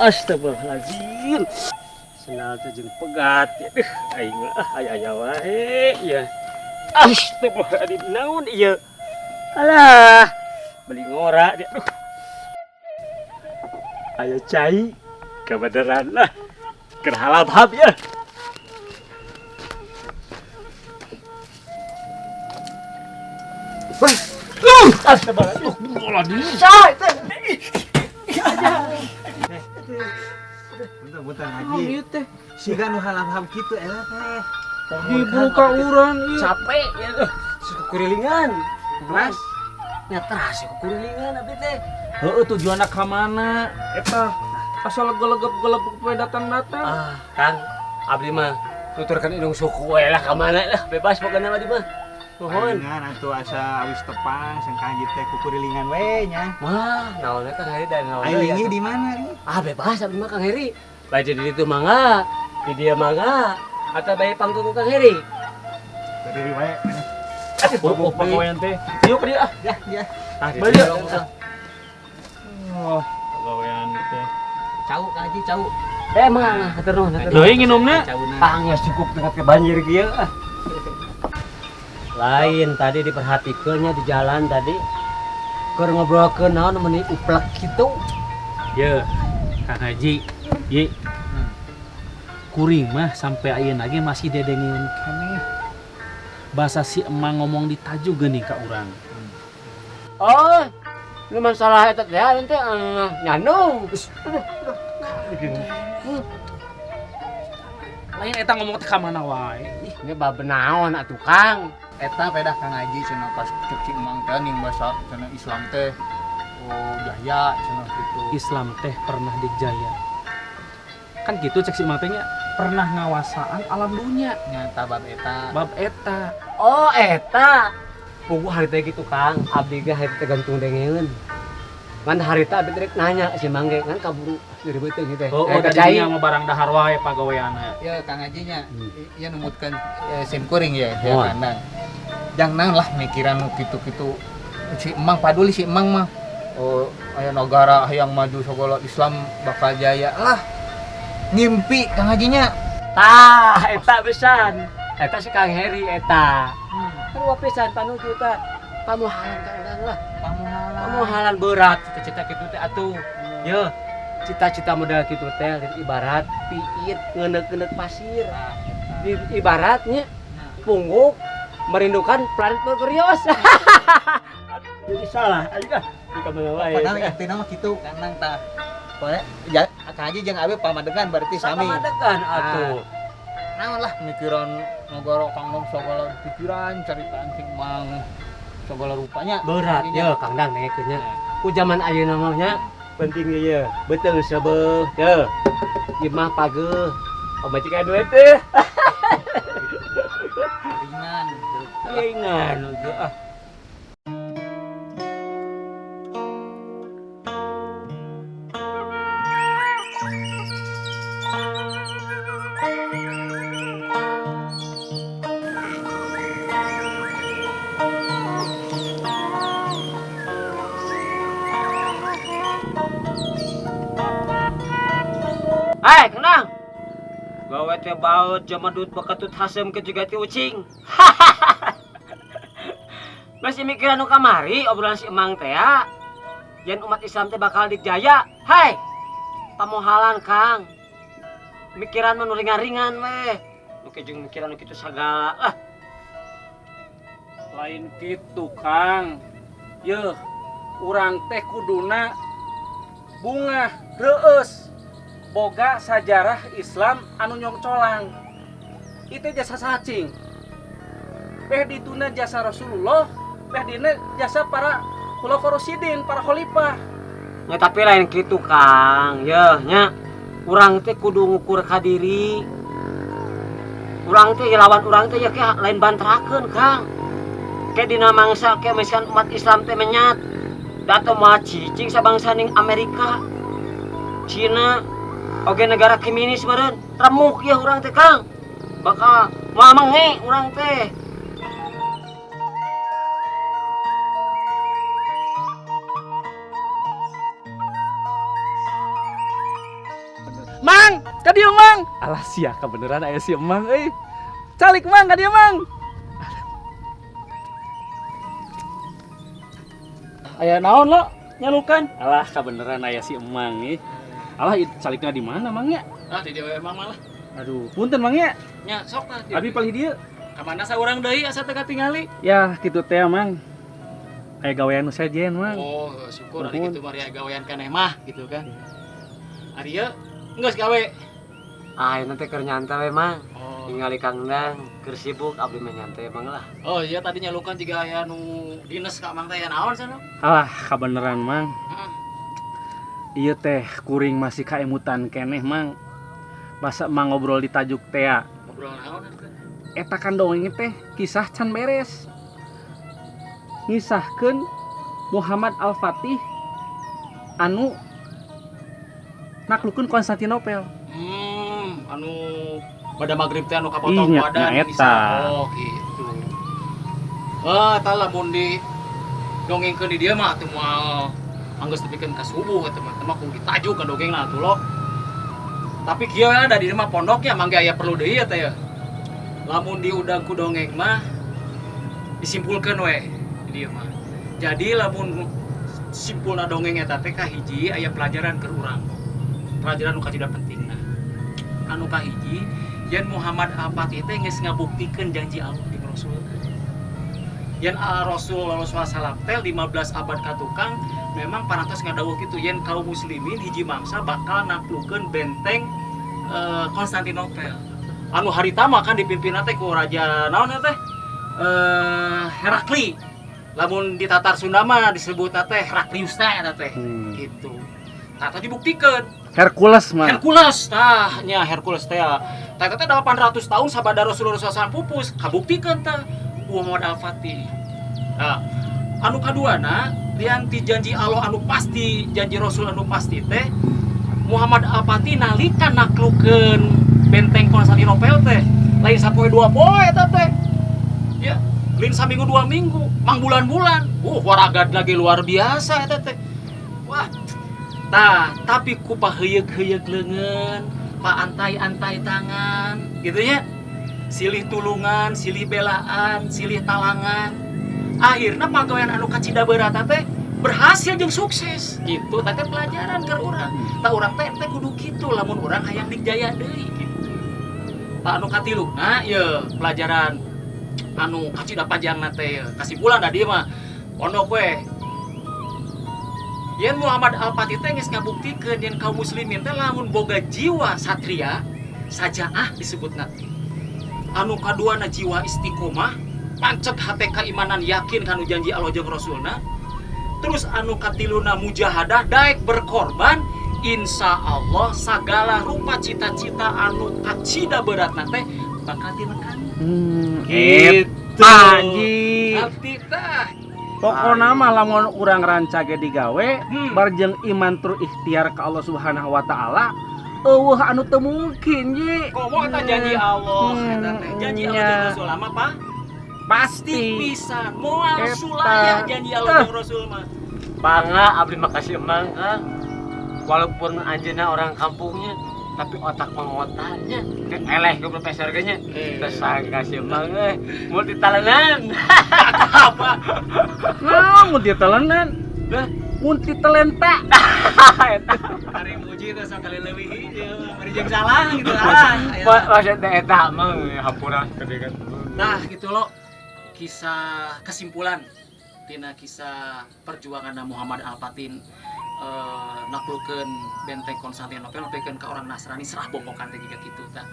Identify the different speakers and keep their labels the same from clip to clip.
Speaker 1: Astagfirullahaladzim. Sendal teh jeung pegat. Aduh, aing mah ah aya aya wae ieu. Astagfirullahaladzim, naon ieu? Alah, beli ngora dia. Aduh. Aya cai kebenaran lah. Keur halap-hap ya. Wah, astagfirullahaladzim.
Speaker 2: Bentar-bentar haji.
Speaker 3: Ieu teh
Speaker 2: Siga nu halam-ham kitu eta teh.
Speaker 3: dibuka urang ieu.
Speaker 1: Capek ya tuh. Suku kurilingan.
Speaker 2: Mas,
Speaker 1: Nya teras suku kurilingan abdi teh.
Speaker 3: Heeh, tujuanna ka mana? Eta asal gelegep-gelegep we datang-datang.
Speaker 1: Ah, Kang, abdi mah nuturkeun indung suku we lah ka mana lah, bebas pokoknya abdi mah. Nuhun.
Speaker 2: Palingan atuh asa awis tepang sangka haji teh kukurilingan we nya.
Speaker 1: Mah, naonnya Kang Heri dan naon
Speaker 2: Ai lingi di mana nih?
Speaker 1: Ah, bebas abdi mah Kang Heri. Bae di ditu mangga, di dieu mangga, atau bae panggung Kang Heri.
Speaker 2: Dari wae.
Speaker 3: Oh, pagawean teh. Yuk ka dieu ah.
Speaker 2: Ya, ya.
Speaker 1: Ah, di
Speaker 3: Bae
Speaker 1: dieu.
Speaker 3: dieu. Oh, pagawean teh.
Speaker 2: Cau Kang Haji, cau.
Speaker 1: Eh, mangga, hatur nuhun, hatur nuhun.
Speaker 3: Leuwih nginumna.
Speaker 2: Cauna.
Speaker 1: Pang ya cukup dekat ke banjir kieu ah. Lain tadi diperhatikannya di jalan tadi. Keur ngobrolkeun naon meuni uplek kitu.
Speaker 3: Ye, Kang Haji, ye. Kuring mah sampai ayeuna ge masih dedengeun keneh. Bahasa si emang ngomong di taju geuning ka urang.
Speaker 1: Oh, lu masalah eta teh nanti nyandung.
Speaker 3: Lain eta ngomong teh ka mana wae.
Speaker 1: Ini bab naon atuh Kang.
Speaker 2: Eta pedah Kang Haji cenah pas cek si emang teh ning basa cenah Islam teh. Oh, jaya cenah kitu.
Speaker 3: Islam teh pernah dijaya. Kan gitu cek si emang teh nya, pernah ngawasaan alam dunia.
Speaker 2: Nyata bab eta.
Speaker 3: Bab eta.
Speaker 1: Oh, eta. Puguh hari teh gitu Kang, abdi ge hari teh gantung dengeun. Ngan hari teh abdi rek nanya si Mangge ngan kaburu dari beuteung gitu teh.
Speaker 3: Oh,
Speaker 1: Eh,
Speaker 3: oh
Speaker 1: ka
Speaker 3: tadi
Speaker 1: cai.
Speaker 3: nya mah barang dahar wae pagaweanna.
Speaker 2: Ya Kang Haji nya, ieu numutkeun sim kuring ya, ya
Speaker 1: Oh.
Speaker 2: kandang. Jang naon lah mikiran nu kitu-kitu. Si emang paduli si emang mah. Oh, aya negara hayang maju segala Islam bakal jaya lah. Ngimpi Kang Haji nya.
Speaker 1: Tah, eta pisan. Eta si Kang Heri eta. Kan pisan panuju teh. Pamuhalan ka urang lah.
Speaker 2: Pamuhalan.
Speaker 1: Pamuhalan berat cita-cita kitu teh atuh. Ye, cita-cita model kitu teh ibarat piit ngeuneuh-ngeuneuh pasir. Di ibaratnya pungguk merindukan planet Merkurius. Jadi salah, ayo ah. Di kamana wae.
Speaker 2: Padahal intina mah kitu kandang tah. Pokoknya ja, Kang Haji jeung abe pamadegan berarti sami.
Speaker 1: Pamadegan atuh.
Speaker 2: Naon lah mikiran negara Kang Dong segala pikiran ceritaan si emang segala rupanya.
Speaker 1: Berat
Speaker 2: Iya.
Speaker 1: ya Kang Dang nengekeun nya. Ku zaman ayeuna mah nya penting ieu beuteung seubeuh teu. Ieu mah pageuh. Pamajikan duit teh.
Speaker 2: Ringan.
Speaker 1: Ringan ah. Hai, kenang. Gawe teh baut jamadut beketut hasem ke juga ti ucing. Masih mikiran nu kamari obrolan si emang teh ya. Yen umat Islam teh bakal dijaya. Hai. Pamohalan Kang. Mikiran mah nu ringan-ringan weh. Nu jeung mikiran nu kitu sagala. Ah,
Speaker 3: Lain kitu Kang. Yeuh, urang teh kuduna bungah reueus boga sajarah Islam anu nyongcolang. Itu jasa sacing. Beh dituna jasa Rasulullah, beh dina jasa para khulafaur rasyidin, para khalifah.
Speaker 1: Ya tapi lain kitu Kang. Yeuh nya. Urang teh kudu ngukur ka diri. Urang teh ya lawan urang teh ya ke lain bantrakeun Kang. Ke dina mangsa ke misalkan umat Islam teh menyat. Da teu moal cicing sabangsa ning Amerika, Cina, oge negara komunis meureun. Remuk ya urang teh Kang. Bakal moal menge urang teh.
Speaker 3: Mang, ka dieu, Mang. Alah, sia kebeneran aya si Emang euy. Calik, Mang, ka dieu, Mang. Aya naon lo nyalukan? Alah, kebeneran aya si Emang nih. Alah, calikna di mana, Mang ya?
Speaker 4: Ah, di dieu emang malah.
Speaker 3: Aduh, punten, Mang ya.
Speaker 4: Nya sok lah.
Speaker 3: Abi palih dieu.
Speaker 4: Ka mana saurang deui asa teu katingali?
Speaker 3: Ya, kitu teh, Mang. Aya gawean nu sejen, Mang.
Speaker 4: Oh, syukur ari
Speaker 3: Nuhun.
Speaker 4: kitu mah aya gawean keneh mah gitu kan. Ari ieu geus gawe.
Speaker 1: Ah, nanti keur nyantai we, Mang.
Speaker 4: Oh.
Speaker 1: Ningali Kang Dang keur sibuk abdi mah nyantai Mang lah.
Speaker 4: Oh iya, tadi nyalukan jiga aya nu dinas ka Mang teh, aya naon sana?
Speaker 3: Alah, kabeneran, Mang.
Speaker 4: Heeh.
Speaker 3: Ieu teh kuring masih kaemutan keneh, Mang. Basa Mang ngobrol di tajuk teh.
Speaker 4: Ngobrol naon atuh?
Speaker 3: Eta kan dongeng teh kisah can beres. Ngisahkeun Muhammad Al-Fatih anu naklukeun Konstantinopel.
Speaker 4: Anu pada maghrib teh anu kapotong
Speaker 3: Ih, nya-
Speaker 4: badan
Speaker 3: nya
Speaker 4: bisa.
Speaker 3: eta.
Speaker 4: Oh, gitu. Wah, eta lamun di dongengkeun di dieu mah atuh moal anggeus dipikeun ka subuh eta mah. Eta mah kudu ditajuk ka dongengna atuh lo. Tapi kieu we da di dieu mah pondok ya mangga aya perlu deui eta ya. Lamun diundang ku dongeng mah disimpulkeun we di dieu mah. Jadi lamun simpulna dongeng eta teh kahiji aya pelajaran keur urang. Pelajaran nu kacida pentingna. Anu kahiji yen Muhammad Al-Fatih teh geus ngabuktikeun janji Allah jeung Rasul. Yen Rasulullah SAW teh 15 abad katukang memang parantos ngadawuh kitu yen kaum muslimin hiji mangsa bakal naklukeun benteng Konstantinopel. Anu harita mah kan dipimpin teh ku raja naon teh? Herakli. Lamun di Tatar Sunda mah disebut teh Heraklius teh eta teh. Gitu. Tah tadi dibuktikeun.
Speaker 3: Hercules mah.
Speaker 4: Hercules tah nya, Hercules teh. Tah eta teh 800 tahun sabada Rasulullah SAW pupus, kabuktikeun tah Muhammad Al-Fatih. Nah, anu kaduana lian ti janji Allah anu pasti, janji Rasul anu pasti teh Muhammad Al-Fatih nalika naklukeun benteng Konstantinopel teh lain sapoe dua poe eta teh. Ya, lain saminggu dua minggu, mang bulan-bulan. Waragad lagi luar biasa eta teh. Wah. Tah, tapi ku paheuyeuk-heuyeuk leungeun, paantai-antai tangan, gitu ya. Silih tulungan, silih belaan, silih talangan. Akhirnya pagawean anu kacida berat teh berhasil jeung sukses gitu. Tah teh pelajaran keur urang. Tah urang teh teh kudu kitu lamun urang hayang dijaya deui gitu. Tah anu katiluna ye pelajaran anu kacida panjangna teh ye. Kasimpulan da dieu mah pondok we. Yen Muhammad Al-Fatih teh geus ngabuktikeun yen kaum muslimin teh lamun boga jiwa satria sajaah disebutna. Anu kaduana jiwa istiqomah, pancet hate keimanan yakin kanu janji Allah jeung Rasulna. Terus anu katiluna mujahadah daek berkorban, insya Allah segala rupa cita-cita anu kacida beratna teh bakal dinekan.
Speaker 3: Gitu. Ji.
Speaker 4: Arti tah.
Speaker 3: Pokona mah lamun urang rancage digawe barjeng iman tur ikhtiar ka Allah Subhanahu wa taala, euweuh anu teu mungkin, Ji.
Speaker 4: Komo eta janji Allah eta teh. Janji Allah jeung Rasul mah apa?
Speaker 3: Pasti.
Speaker 4: Pisan. Moal
Speaker 3: Eta.
Speaker 4: sulaya janji Allah jeung Rasul mah.
Speaker 1: Bangga abdi makasih Emang, Kang. Walaupun anjeunna orang kampungnya, tapi otak pengotanya eleh ke profesor nya. Tersangka si Emang multi talenan.
Speaker 4: Apa?
Speaker 3: Nah, multi talenan.
Speaker 1: Lah,
Speaker 3: multi talenta.
Speaker 4: Hari muji teh sakali leuwih hiji, bari jeung salah gitu ah.
Speaker 1: Maksudnya eta mah hampura kedengan.
Speaker 4: Nah, gitu loh. Kisah kesimpulan tina kisah perjuangan Muhammad Al-Fatih naklukeun benteng Konstantinopel nepikeun ka orang Nasrani serah bongkokan teh jiga kitu tah.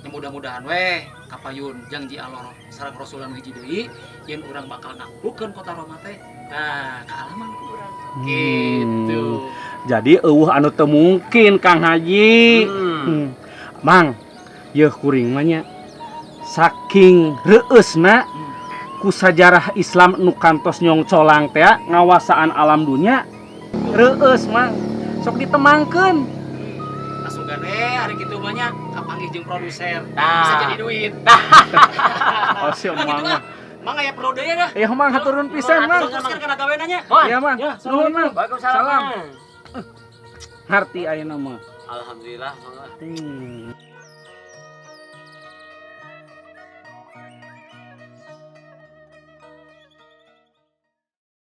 Speaker 4: Ya, mudah-mudahan weh kapayun janji Allah sareng Rasul anu hiji deui yen urang bakal naklukeun kota Roma teh. Nah, kaalaman ku urang. Gitu.
Speaker 3: Jadi euweuh anu teu mungkin Kang Haji. Mang, yeuh kuring mah nya saking reueusna ku sajarah Islam nu kantos nyongcolang teh ngawasaan alam dunya reueus, Mang. Sok ditemangkeun.
Speaker 4: Asugan hari kitu mah nya kapanggih jeung produser.
Speaker 1: Nah.
Speaker 4: Bisa jadi duit.
Speaker 3: Oh, si
Speaker 4: Nah,
Speaker 3: Mang
Speaker 4: gitu
Speaker 3: mah.
Speaker 4: lah. Mang aya perlu deui dah.
Speaker 3: Ya Mang haturun pisan, Mang.
Speaker 4: Sok teruskeun kana gawe nanya.
Speaker 3: Ya Mang.
Speaker 4: Ya,
Speaker 3: Nuhun, Mang.
Speaker 1: Waalaikumsalam.
Speaker 3: Salam.
Speaker 1: Mang.
Speaker 3: Ngarti ayeuna mah.
Speaker 1: Alhamdulillah, Mang.